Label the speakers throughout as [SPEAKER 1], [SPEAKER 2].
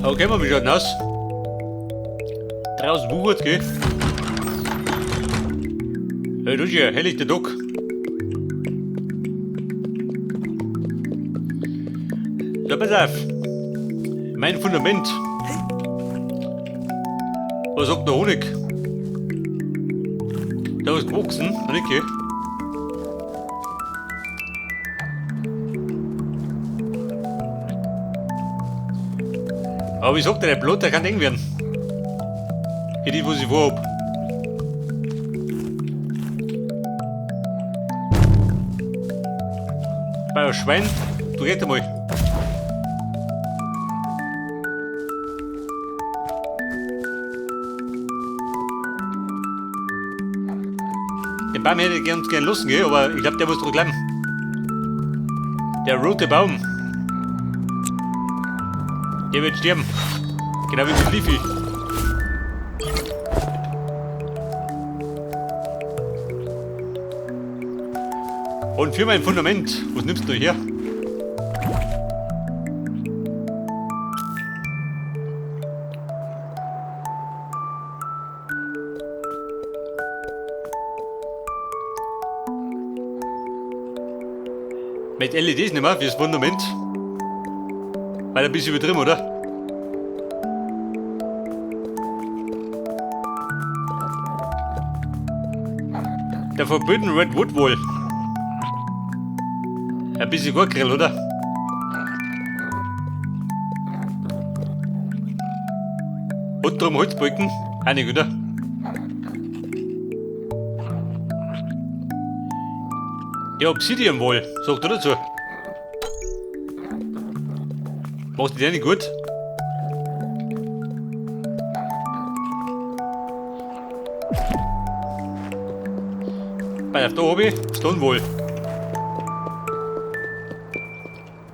[SPEAKER 1] Okay, Mann, wie schaut denn aus? Draußen wuchert, gell? Hey, du hier, hell der Doc. So, pass auf. Mein Fundament. Was sagt der Honig? Da ist gewachsen, nicht, gell? Aber ich sag dir, der Blut, der kann eng werden. Hier die, was ich vorhab. Bei einem Schwein, du red einmal. Den Baum hätte ich ganz gern lassen, gell? Aber ich glaube, der muss dran bleiben. Der rote Baum. Der wird sterben. Genau wie mit Leafy. Und für mein Fundament, was nimmst du her? Mit LEDs nicht mehr fürs Fundament. Weil ein bisschen übertrieben, oder? Der Forbidden Redwood Wall. Ein bisschen Gurkel, oder? Und drum Holzbalken. Einig, oder? Der Obsidian Wall, sagt er dazu. Machst du der nicht gut? Bei auf da hab ich Stonewall.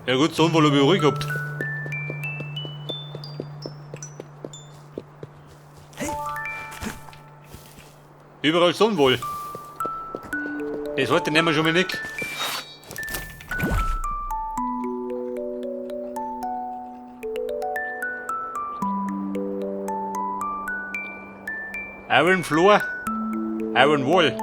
[SPEAKER 1] Ja gut, Stonewall hab ich ruhig gehabt. Überall Stonewall. Das heute nehmen wir schon mal nicht. Iron Floor, Iron Wall.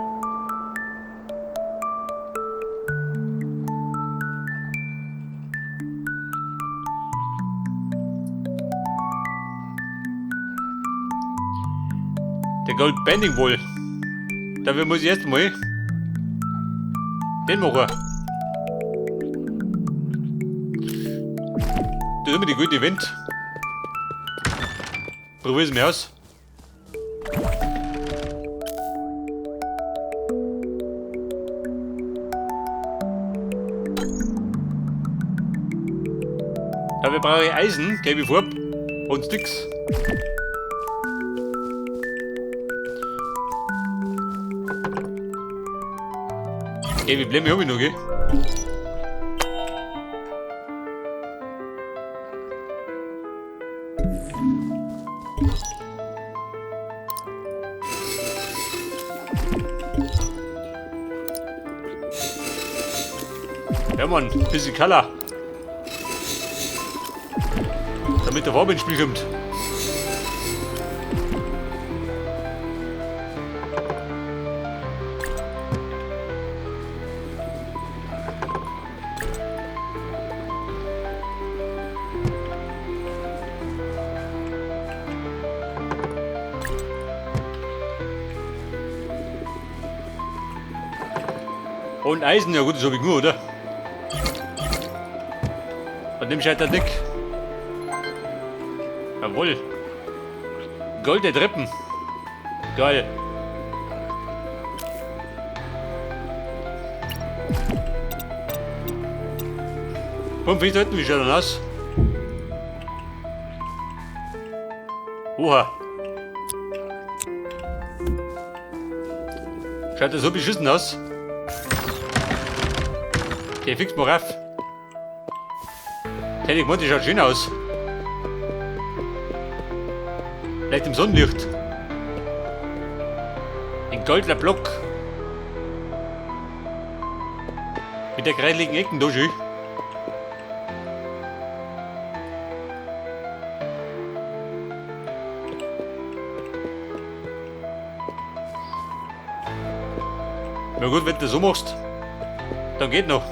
[SPEAKER 1] Der Gold Bending Wall. Dafür muss ich erst mal den machen. Das ist immer die gute Wind. Probier's mir aus. Dafür brauche ich Eisen, gebe ich vor, und Sticks. Ey, wie Blemme hab ich noch, gell? Ja Mann, bisschen Color. Damit der Farbe ins Spiel kommt. Und Eisen, ja gut, das hab ich nur, oder? Und nimm halt der Dick. Jawohl. Goldene Treppen. Geil. Und wie sollten wir schon aus? Oha. Schaut das so beschissen aus? Okay, fix mal rauf. Hätte ich gemeint, die schaut schön aus. Vielleicht im Sonnenlicht. Ein goldener Block. Mit der kreisligen Ecken da schön. Na gut, wenn du das so machst, dann geht noch.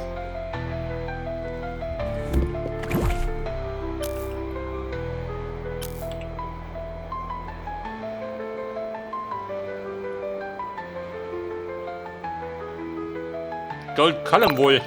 [SPEAKER 1] Gold Column wohl.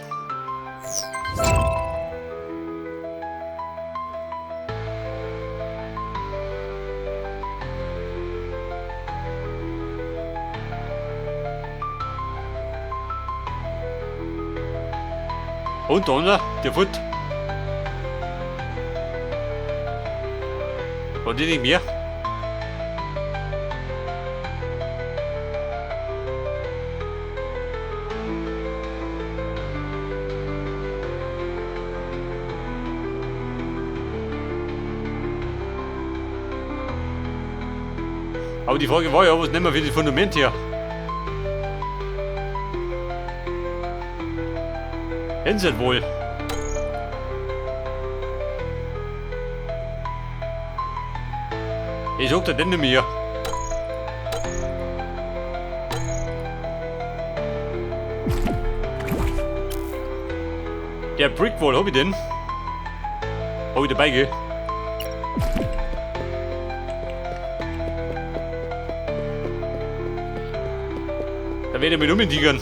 [SPEAKER 1] Und da, der Foot. War die nicht mehr? Aber die Frage war ja, was nehmen wir für das Fundament her? Hänsel wohl. Ich sag dir denn nicht mehr. Der Brickwall, hab ich den? Hab ich dabei, gell? Da werde ich mich umtigern.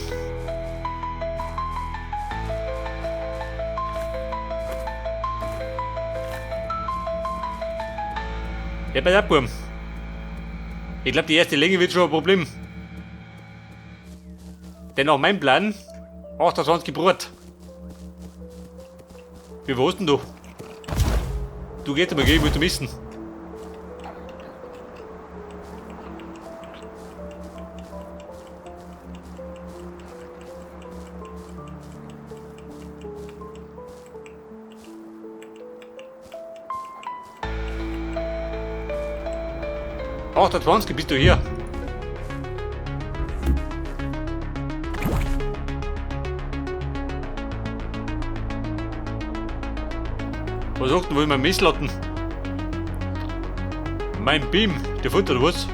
[SPEAKER 1] Ja, bei der Burm. Ich glaube, die erste Länge wird schon ein Problem. Denn auch mein Plan, 28 Brot. Wie warst denn du? Du gehst aber, gell, ich muss missen. 28 bist du hier. Was sagt denn wohl mein Messlatten? Mein Beam, der Futter oder was?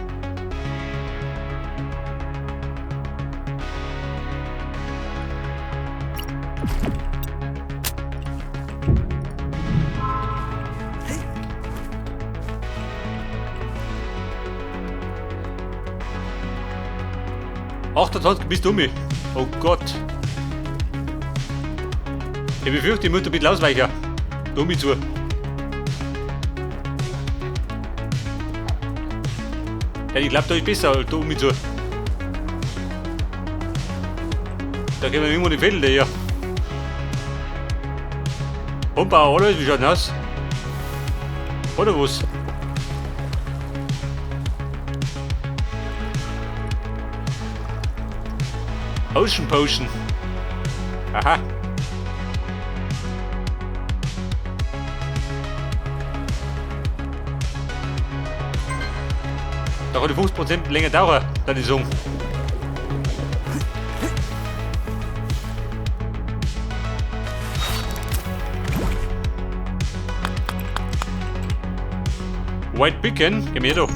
[SPEAKER 1] 28 bist du mich. Oh Gott. Ich befürchte, ich muss ein bisschen ausweichen. Dummi zu. Ja, ich glaube, da ist besser, da um mich zu. Da können wir irgendwo die Fälle hier. Umbau, alles, wie schaut denn aus? Oder was? Ocean Potion. Aha. Da kann die 50% länger dauern, dann die Song. White Beacon, geh mir doch.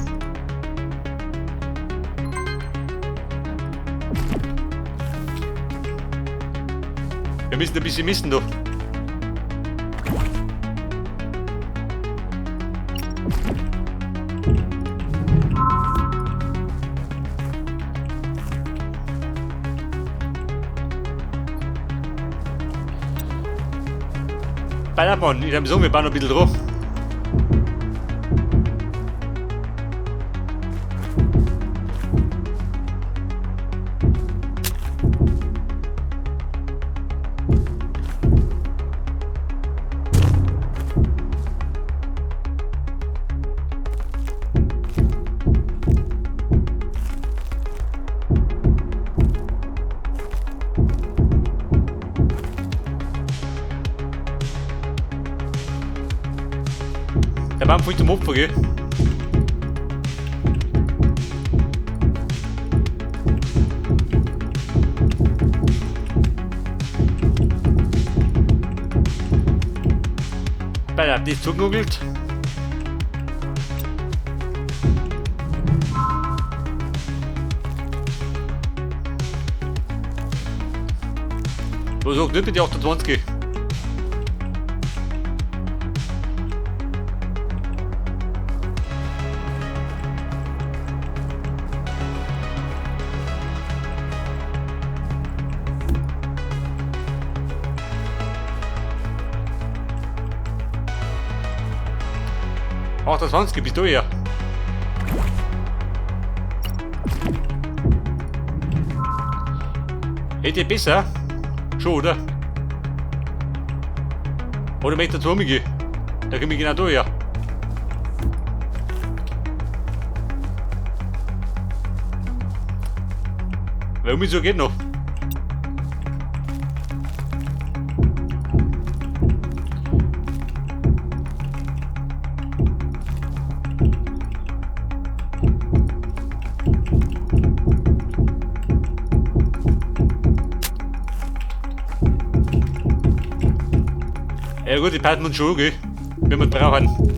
[SPEAKER 1] Wir müssen ein bisschen misten, doch. Ballermann, ich hab so, wir bauen noch ein bisschen drauf. Der Baum voll zum Opfer, gell? Bei das zugenugelt. Was sagt nicht mit die 28? 28 bist du ja. Hätte ich besser? Schon, oder? Oder möchte ich zu? Da komme ich genau da her. Weil um so geht noch. Ja gut, die passen uns schon, gell? Wenn wir brauchen.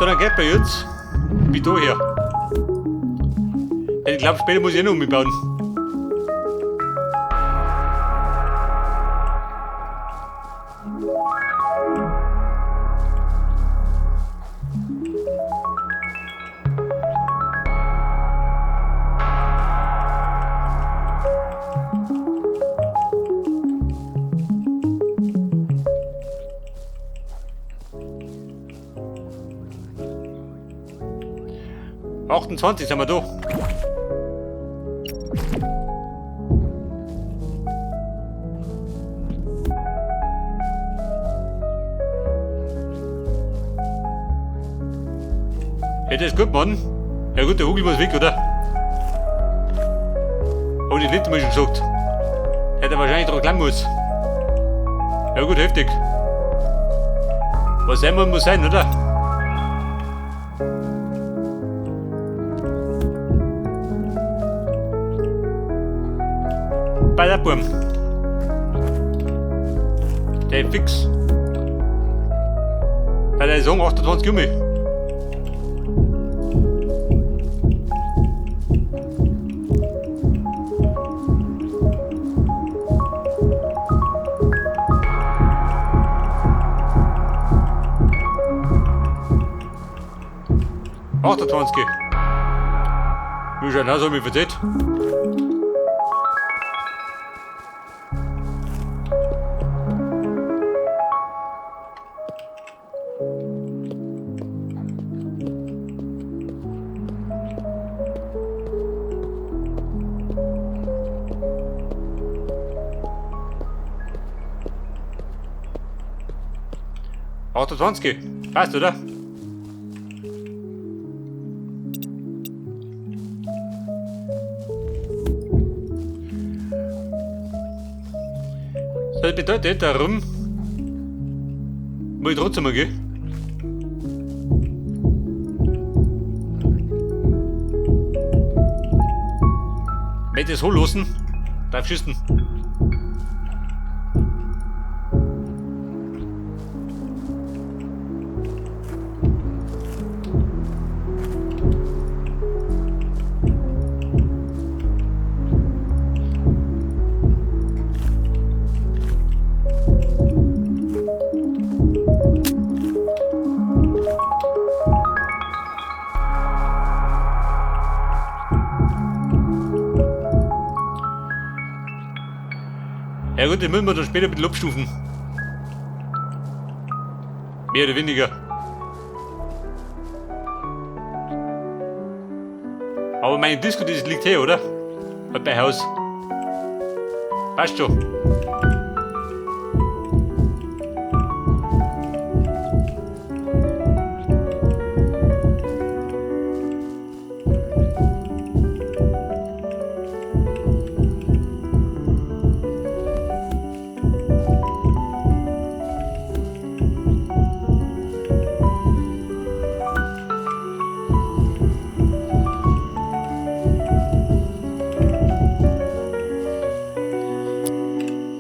[SPEAKER 1] So, dann geht bei jetzt wie da her. Ich glaube, später muss ich eh noch umbauen. 28 sind wir da. Hey, das ist gut, Mann. Ja gut, der Hugel muss weg, oder? Hab ich letztes Mal schon gesagt. Hätte er wahrscheinlich dran glauben muss. Ja gut, heftig. Was sein muss, muss sein, oder? Bei der Burm. Der ist fix. Bei der Saison 28 Gummi. 28. Wie schon, also mich verzählt. 28. Passt, oder? So, das bedeutet, darum muss ich trotzdem mal gehen. Wenn ich das holen darf schießen. Ja gut, den müssen wir dann später ein bisschen abstufen. Mehr oder weniger. Aber meine Disco, das liegt hier, oder? Halt bei Haus. Passt schon.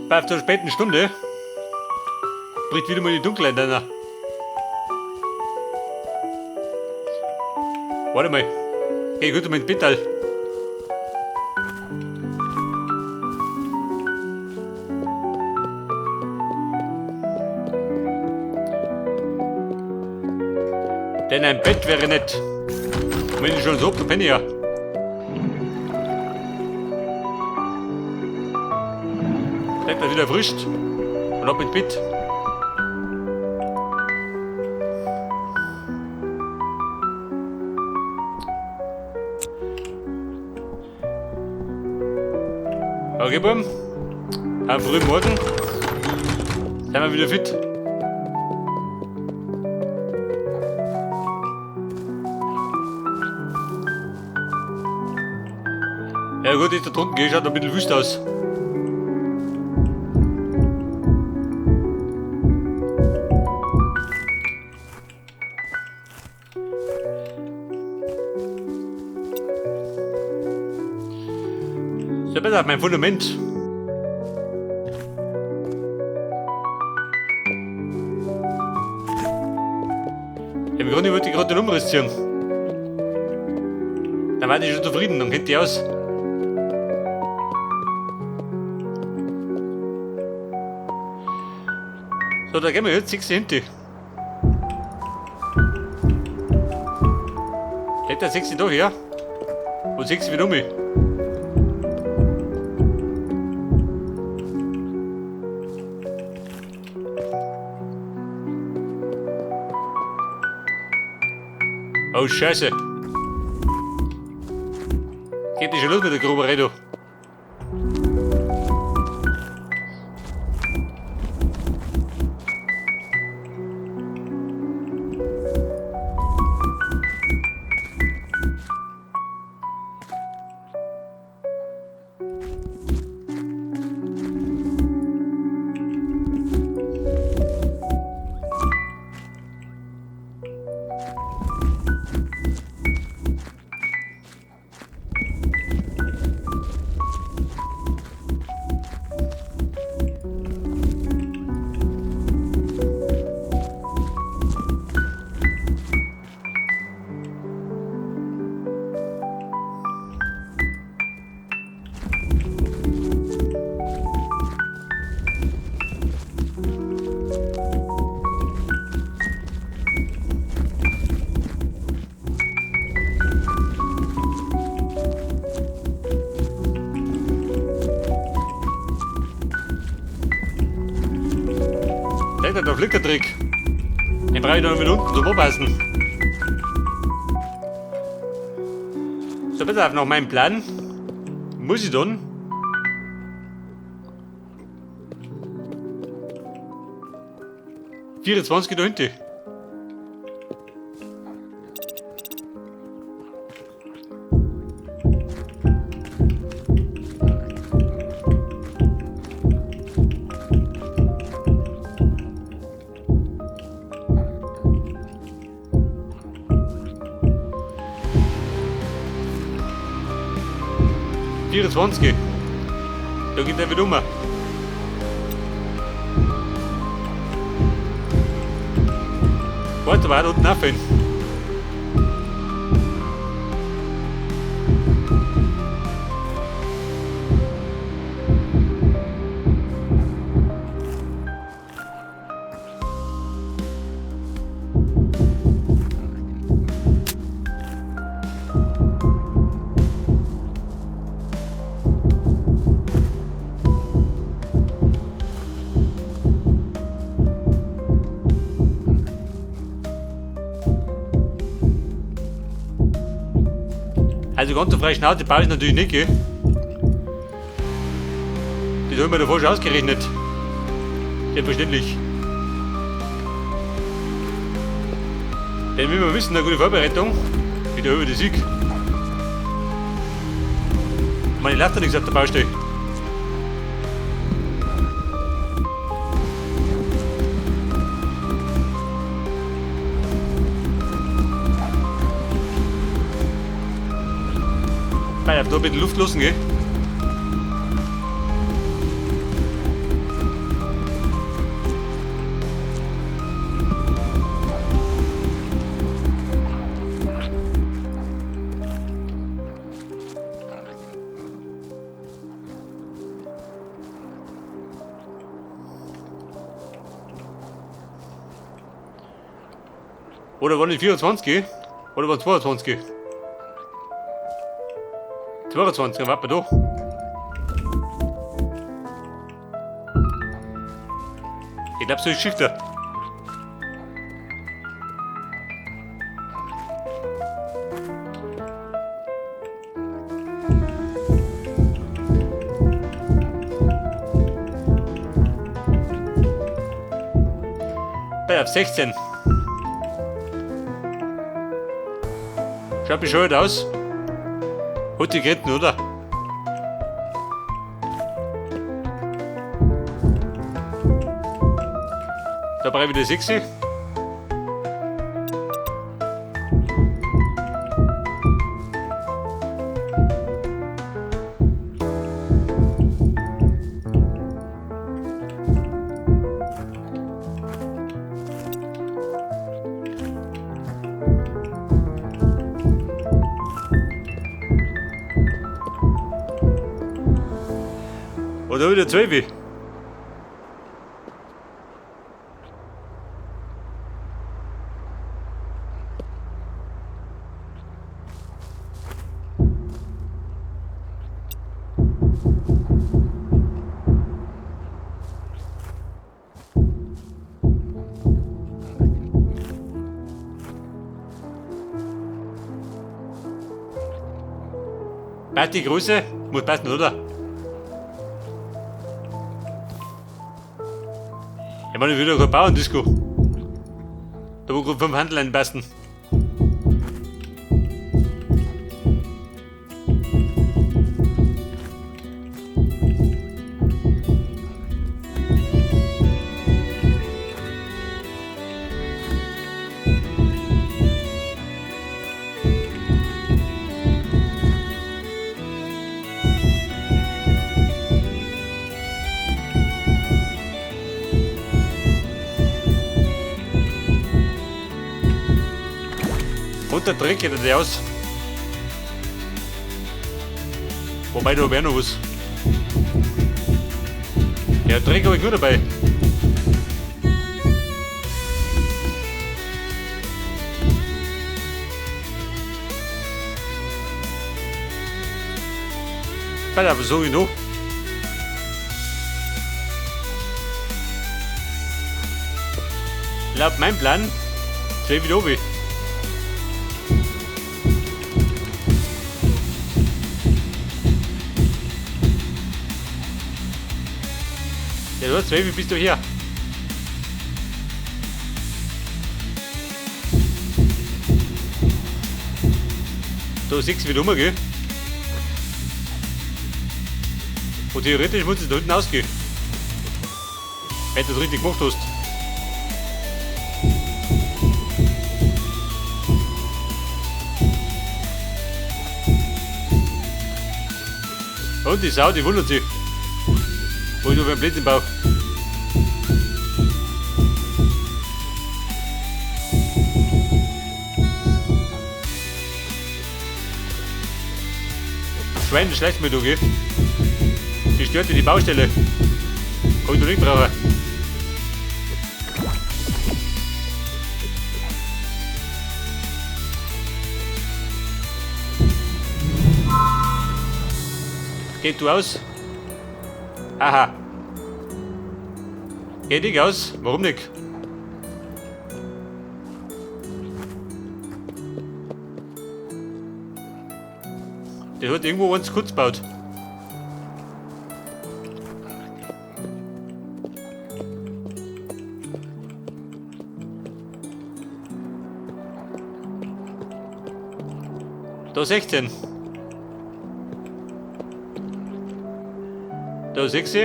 [SPEAKER 1] Bei zur späten Stunde bricht wieder mal die Dunkelheit einer. Warte mal. Geh gut um ins Bettal. Denn ein Bett wäre nett. Wenn ich schon so penne ja. Bleibt mal wieder erfrischt. Und ab ins Bett. Okay, Buben. Am frühen Morgen sind wir wieder fit. Ja gut, ist da drunten, schaut ein bisschen wüst aus. So, pass auf, mein Fundament. Im Grunde wollte ich gerade den Umriss ziehen. Dann war ich schon zufrieden, dann kennt die aus. So, da gehen wir jetzt 6 hinten. Geht der 6 da her? Und 6 wieder um mich. Oh Scheiße. Geht nicht schon los mit der Gruberei, du. Der Flickertrick. Den brauche ich noch wieder unten zum Aufpassen. So, pass auf, nach meinem Plan muss ich dann 24 da hinten. Da geht der wieder um. Warte, weiter unten aufhören. Also ganz so frei Schnauze baue ich natürlich nicht, gell? Das haben wir davor schon ausgerechnet. Selbstverständlich. Denn wie wir wissen, eine gute Vorbereitung, wie der über die Sieg. Ich meine, ich lasse da nichts auf der Baustelle. Weil da ein bisschen Luft lassen, gell? Oder waren die 24? Oder waren 22? 22, dann warten wir da. Ich glaub, so ist Geschichte. Bei auf 16. Schaut bescheuert aus. Hat die Ketten, oder? Da brauche ich wieder 6. Oder wieder 12. Passt die Größe? Muss passen, oder? Ich meine, ich will doch kein Bauerndisco. Da wo gerade 5 Handel einpassen. Und der Dreck geht nicht aus. Wobei, da wäre noch was. Ja, Dreck habe ich gut dabei. Pass auf, so wie noch. Laut meinem Plan, 12 wieder oben. Ja, du, 12, wie bist du hier? Da 6 wieder rum, gell? Und theoretisch muss es da hinten ausgehen. Wenn du das richtig gemacht hast. Und die Sau, die wundert sich. Wo ich nur beim Blödsinn baue. Schwein, das schleicht mir du, gell? Die stört dir die Baustelle. Kann ich doch nicht brauchen. Geht du aus? Aha. Geht nicht aus? Warum nicht? Der hat irgendwo eins kurz gebaut. Da 16. Da 6.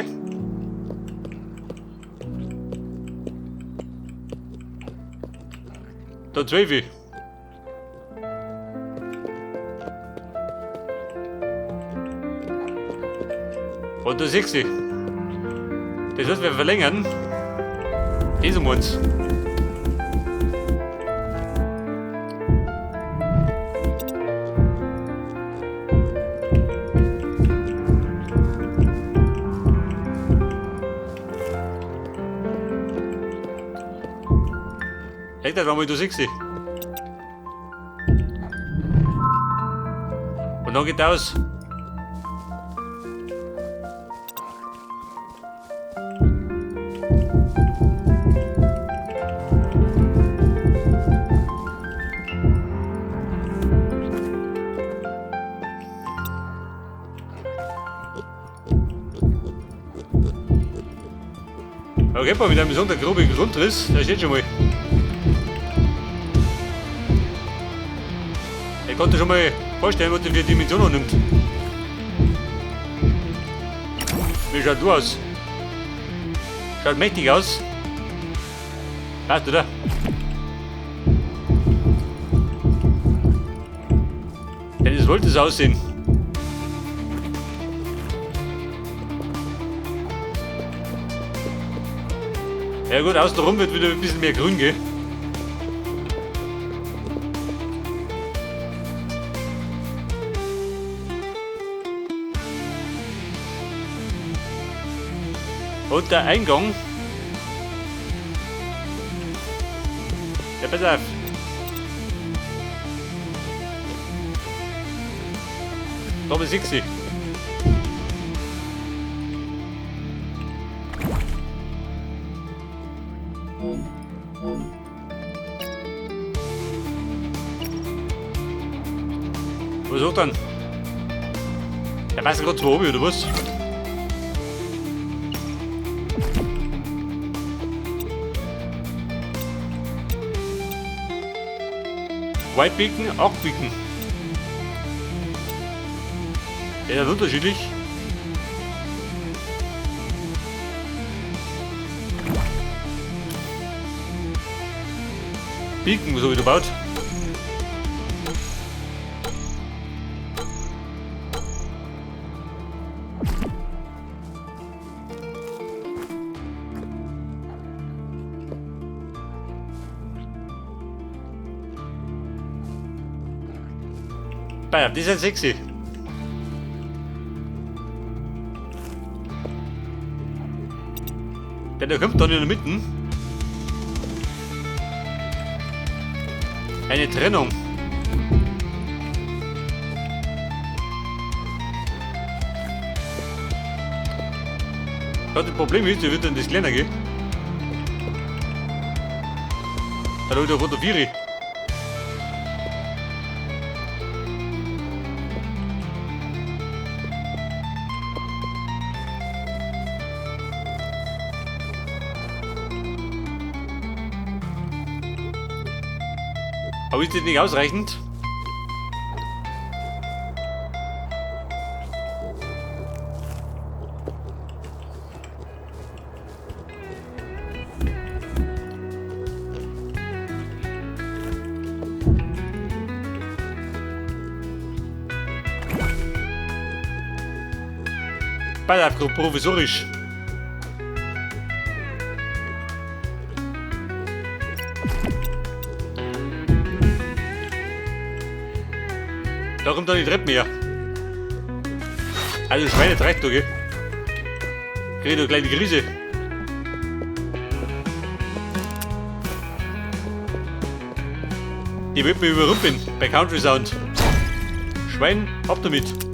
[SPEAKER 1] Da 12. Und da 6. Das wird wir verlängern. Das um uns. Echt, das war mal da 6. Und dann geht aus. Okay, mal mit einem so der grobe Grundriss, der steht schon mal. Ich konnte schon mal vorstellen, was der für Dimensionen nimmt. Wie schaut du aus? Schaut mächtig aus. Passt, oder? Denn es wollte es aussehen. Ja gut, außenrum wird wieder ein bisschen mehr grün gehen. Und der Eingang. Ja, pass auf. Da bis 6. Was hat dann? Der passt gerade zu oben, oder was? White Beacon, 8 Beacon. Der ist unterschiedlich. Beacon, so wie du baut. Bam, die sind sexy. Denn der kommt dann in der Mitte. Eine Trennung. Ja, das Problem ist, hier wird dann das kleiner gehen. Da habe ich doch runter. Aber ist das nicht ausreichend? Pass auf, provisorisch. Da kommt dann die Treppe mehr. Also Schweine treibt du, gell? Krieg ich doch gleich die Krise. Die wird mich überrumpeln bei Country Sound. Schwein, ab damit.